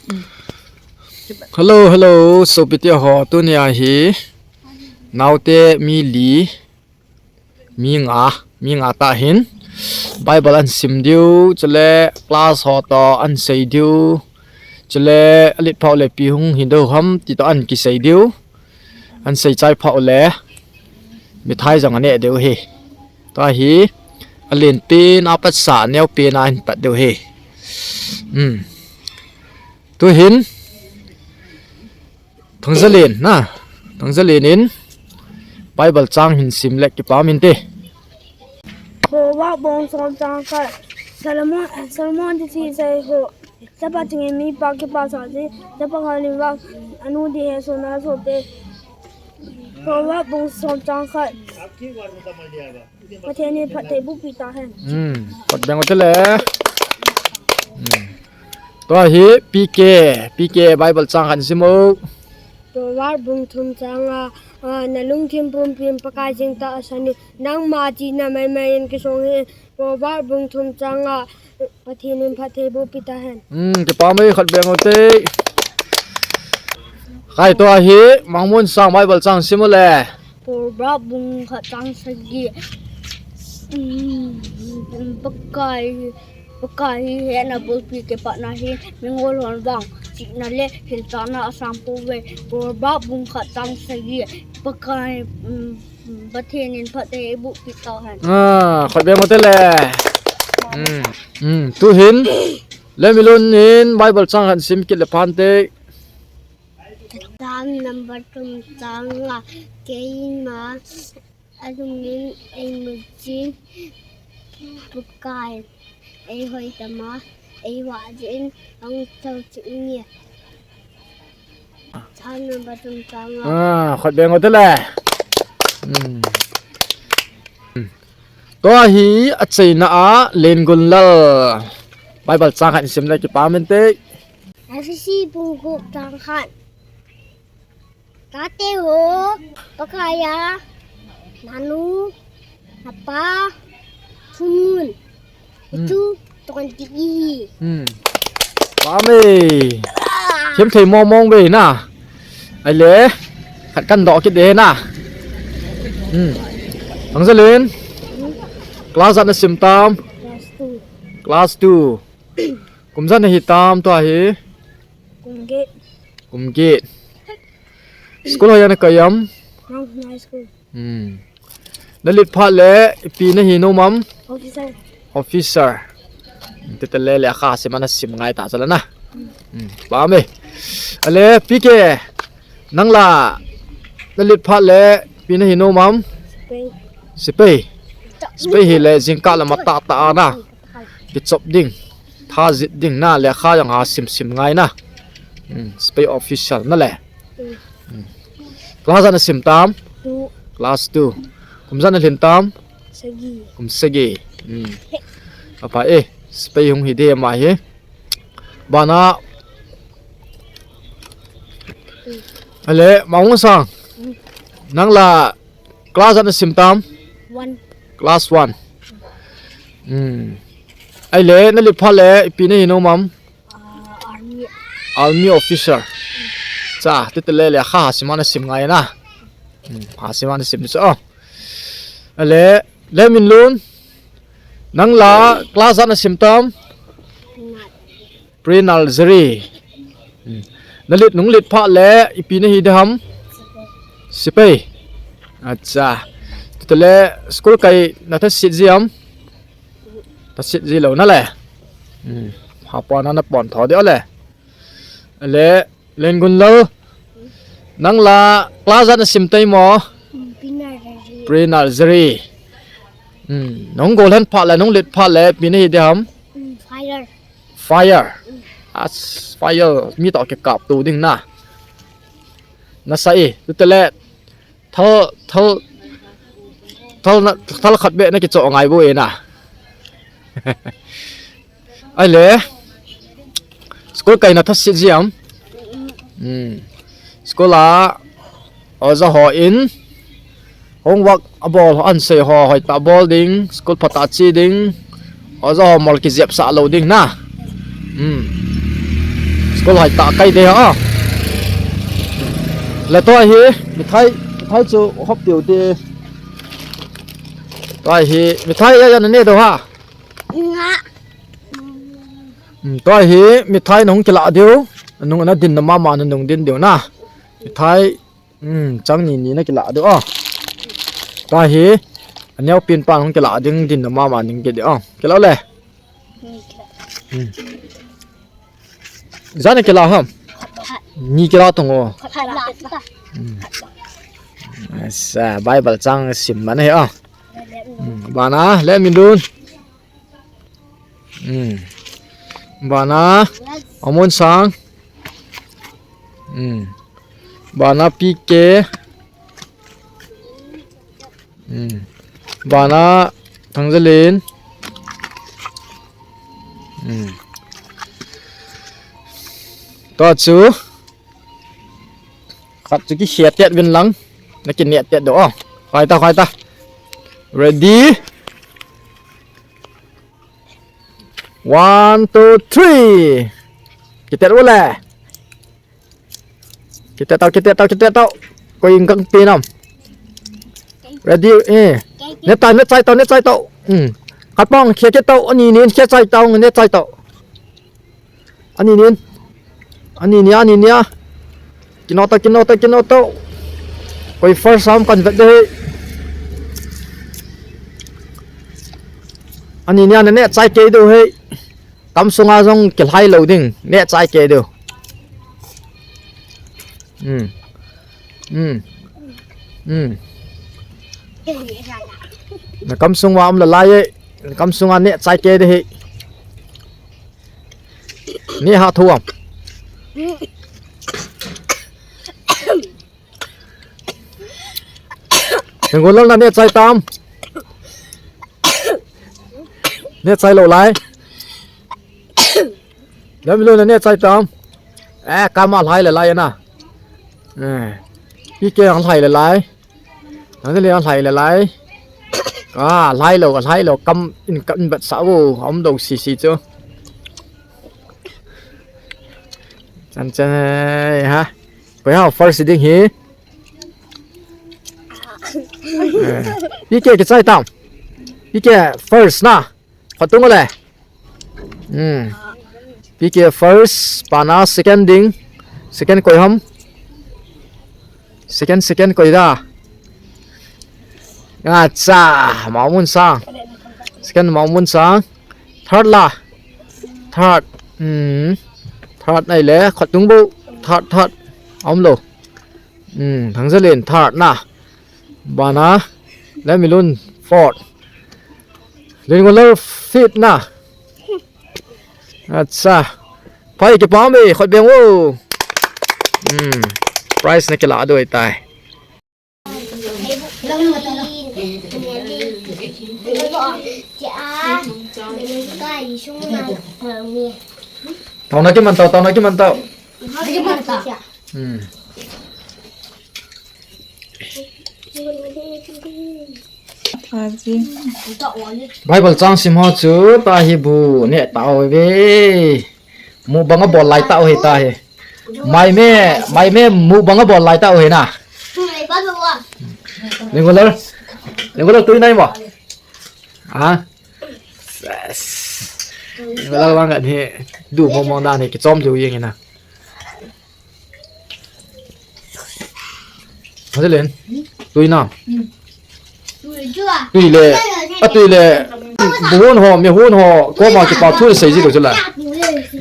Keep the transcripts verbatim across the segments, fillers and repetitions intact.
Hello, hello, sopite ho, tunia hi naote mi li, mi nga, mi nga tah hin Bible ahin sim diu, chule class ho toh ahin sei diu, chule alet phat uleh ipi hung hi diu ham ti toh ahin kisei diu, ahin sei chai phat uleh mithai jong aneh diu ahi. Tua hi alen pen a pat sa, aneo pen a ahin pat diu ahi. Hmm. Tuhin Thangzalen na, Thangzalen in Bible chang hin sim le kipah inte. Proverb bung som chang khat. Solomon, Solomon thusei ho. Chapa chunga mipa kipah sah ji. Chapa khat in vang anu ding hesohna asoh tai. Proverb bung som chang khat. Pathen in phattheiboh pi tahen. Hmm, pat beng ute le. Hmm. Tua hi P K, P K Bible chang khat sim o. Proverb bung thum chang nga, ah, na lungthim pumpin Pakai jingtah a san in, nangma chihna maimai in kisong hih in. Proverb bung thum chang nga, Pathen in phattheiboh pi tahen. Hmm, kipah e, khat beng ute. Khai, tua hi Mangmunsang Bible chang sim u le. Proverb bung khat chang sagi. Hmm, Pakai, Pakai hi hehna bulpi kipatna hi mingol hon vang chihna le hilchahna asang pouve. Proverb bung khat chang sagi. Pakai, hmm, Pathen in phattheiboh pi tahen. Ah, khat beng ute le. Hmm. Hmm. Tuhin Lemilun in Bible chang khat sim kit le phante. Psalm number thum chang nga, keima alungin eimuchin, Pakai in eihoitama, eivah jeh in ahung thouchip inge. Psalm number thum chang nga. Ah, khat beng ute le. Hmm. Tua hi achaina a Lengunlal Bible chang khat sim le kipah inte. Ephesi bung gup chang khat. Tate ho, Pakai a nanu, napa, thumun, hmm, ichu, twenty. Hmm. Pah e. Themthei mong mong ve na. Ahile, khat kahin doh kit ding na. Hmm. Thangzalen, class ijat na sim tam? Class two. Class two. Kum ijat na hi tam tua hi? Kum get. Kum get. School hoiya na kai am? Mount Sinai School. Hmm. Na let phat le ipi na hi nom am? Officer. Officer. Titale lekha sim a na sim ngai ta chu la na. Hmm. Pah e. Ahile P K, nang la na let phat le ipi na hi nom am? Sepai. Sepai. Sepai hile jingkah la matah tah a na kichop ding, tha jih ding na, lekha jong ha sim sim ngai na. Hmm, sepai officer na le. Hmm. Hmm. Class ijat na sim tam? Two. Class two. Kum ijat na lhin tam? Sagi. Kum sagi. Hmm. Apha e, sepai hung hi ding ama hi. Bana. Hmm. Ahile, Mangmunsang. Hmm. Nang la class ijat na sim tam? One. Class one. Hmm. Ahile, na let phat le ipi na hi nom am? Ah, army. Army officer. Cha, titale lekha ha sim a na sim ngai na. Hmm, ha sim a na sim ni chu. Oh. Ahile, Lemilun. Nang la class ijat na sim tam? Nine. Pre-nursery. Hmm. Na let, nung let phat le ipi na hi ding ham? Sepai. Acha. Titale school kai na thasit ji am? Thasit ji lou na le. Hmm. Hapon a na pon tho ding le. Ahile, Lengunlal. Nang la class ijat na sim tai mo? Pre-nursery. Pre-nursery. Hmm. Nung gollhen phat le, nung let phat le ipi na hi ding ham? Hmm, fire. Fire. As fire, mi toh kikaptou ding na. Nasa e, titale thal, thal, thal na, thal khat beh na kichoh ngai bou e na. Ahile, school kai na thasit ji am? Hmm. School a oja hon homework abol, ahin sei ho hoitah bol ding, school phatah che ding, oja ho mol kijepsah lou ding na. Hmm. Ko lai ta kai de ha. La to hi, mithai, mithai chu hop tiu te. To hi, mithai ya ya ne do ha. Nga. Hmm, to hi, mithai nung kila diu. Nung na din na mama na nung din diu na. Mithai, hmm, chang ni ni na kila diu. Oh. To hi, aneo pin pa nung kila ding din na mama ning ke diu. Oh. Kila le. Hmm. Jana kila ham? Ni kila tong o. Hmm. Asa, Bible chang sim man he a. Hmm. Bana, le Milun. Hmm. Bana, Amon Sang. Hmm. Bana P K. Hmm. Bana Thangzalen. Hmm. To chu. Khat chu ki hiat tiat vin lang. Na ki niat tiat do. Oh. Khai ta, khai ta. Ready? One, two, three. Ki tiat ule. Kite tau, kite tau, kite tau. Koi ing kang pe nam. Ready, eh. Ne tai, ne chai tau, ne chai tau. Hmm. Khat pang, khia kit tau, ani nin, khia chai tau, ne chai tau. Ani nin. Ani nia, ani nia. Kino tau, kino tau, kino tau. Koi first round kan vet de. Ani nia, ne chai ke do he. Kam sunga jong kilhai lo ding, ne chai ke diu. Hmm. Hmm. Hmm. Na kam sunga um la lai e, na kam sunga ne chai ke de he. Ne ha thu am. Hengol na ne chai tam. Ne chai lo lai. Lam lo na ne chai tam. Eh, kama lai le lai na. Eh. Pi ke ang lai le lai. Ang le ang lai le lai. Ah, lai lo, lai lo kam in kam bat sa o, am do si si chu. Chan chan ha. Koi ha first ding hi. Eh, P K ke chai tam. P K first na. Khatung le. Hmm. P K first, pana second ding. Second koi ham. Second, second koi da. Acha, Mamun Sang. Second Mamun Sang. Third la. Third. Hmm. Third nai le, khatung bo. Third, third. Om lo. Hmm, Thangzalen third na. Bana. Lamilun fourth. Lingolal fifth na. Acha. Phai kipah e, khut beng o. Hmm. Prize na kila doi tai. Taona kiman tau, taona kiman tau. Hmm. Bible chang sim ho chu ta hi bu ne tau ve. Mukbang a bol lai tau hi ta hi. Mai me, mai me mukbang a bol lai tau hi na. Lingolal. Lingolal tui nai mo. Ha? Lingolal wang kan hi. Du mong mong dan hi kichom du yeng hi na. Thangzalen. Tui na. Tui le. A tui le. Buhun ho, mi hun ho, koma kipa thu sei ji do chu la.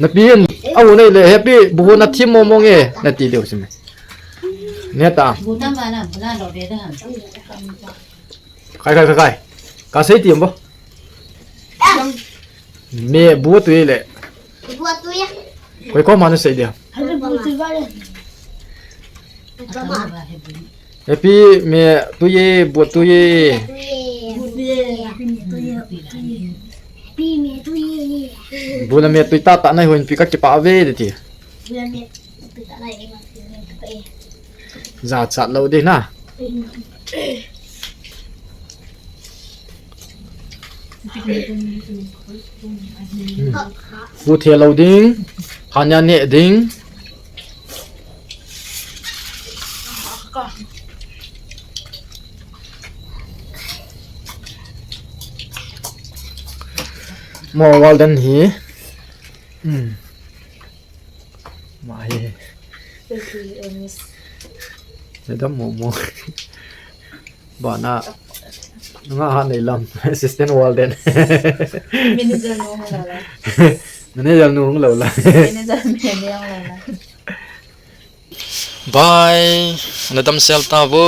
Na pi in, a hun nei le, happy, buhun na thim mo mo nge, na ti deu si me. Ne ta. Khai, khai, khai, khai. Ka sei ti bo. Me bu tui le. Bu tui ya. Koi koma na sei dia. Happy me tui ye, bu tui ye. Bu na me tui ta ta nai hon pi ka kipa ve de ti. Jachat lo de na. Pu the lo ding, hanya ne ding. Mo Walden hi. Hmm. Ma hi. Thank you, Ernest. Madam Momo. Bana. Nga ha nei lam. Assistant Walden. Manager nu hung lo la. Manager nu hung lo la. Manager nu hung lo la. Bye. Ana damsel ta vo.